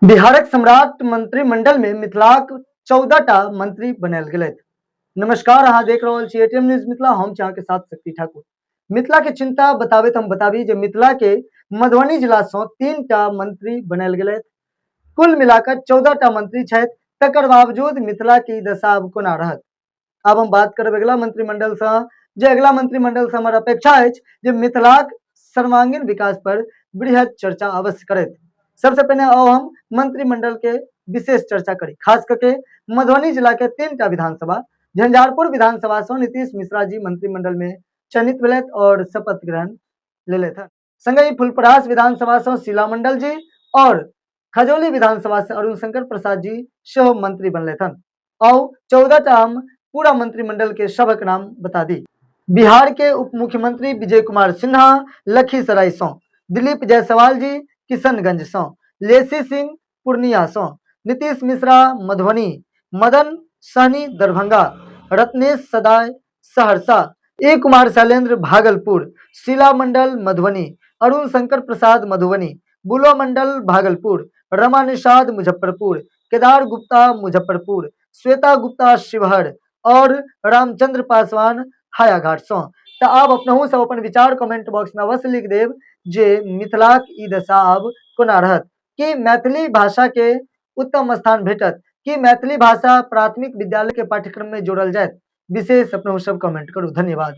बिहारक सम्राट मंत्रिमंडल में मिथिलाक 14टा मंत्री बनायल गेलथि। नमस्कार, अहाँ देख रहल छी एटीएम न्यूज मिथिला, हम छी अहाँके साथ शक्ति ठाकुर। मिथिला के चिंता बताबैत हम बताबी जे मिथिला के मधुबनी जिला सँ 3टा मंत्री बनायल गेलथि। कुल मिलाकर 14टा मंत्री छथि, तकर बावजूद मिथिला के ई दशा आब कोना रहत। आब हम बात करब अगिला मंत्रिमंडल सँ, जे अगिला मंत्रिमंडल सँ हमर अपेक्षा अछि जे मिथिलाक सर्वांगीण विकास पर बृहद चर्चा अवश्य करैत। सबसे पहिने आओ हम मंत्रिमंडल के विशेष चर्चा करी, खास करके मधुबनी जिला के 3टा विधानसभा। झंझारपुर विधानसभा से नीतीश मिश्रा जी मंत्रिमंडल में चयनित भेलथि और शपथ ग्रहण लेलथि। संगहि फुलपरास विधानसभा से शीला मंडल जी और खजौली विधानसभा से अरुण शंकर प्रसाद जी सेहो मंत्री बनलथि। आओ 14टा हम पूरा मंत्रिमंडल के सबक नाम बता दी। बिहार के उप मुख्यमंत्री विजय कुमार सिन्हा लखीसराय सौ, दिलीप जायसवाल जी किशनगंज सौ, लेसी सिंह पूर्णिया सौ, नीतीश मिश्रा मधुबनी, मदन सहनी दरभंगा, रत्नेश सदाय सहरसा, ए कुमार शैलेंद्र भागलपुर, शीला मंडल मधुबनी, अरुण शंकर प्रसाद मधुबनी, बुलो मंडल भागलपुर, रमा निषाद मुजफ्फरपुर, केदार गुप्ता मुजफ्फरपुर, श्वेता गुप्ता शिवहर और रामचंद्र पासवान हायाघाट सौ। तो आब अपनहु सब अपन विचार कमेंट बॉक्स में अवश्य लिख देब जे मिथिलाक ई दशा आब कोना रहत, कि मैथिली भाषा के उत्तम स्थान भेटत, कि मैथिली भाषा प्राथमिक विद्यालय के पाठ्यक्रम में जोड़ल जायत। विशेष अपनहु सब कमेंट करू। धन्यवाद।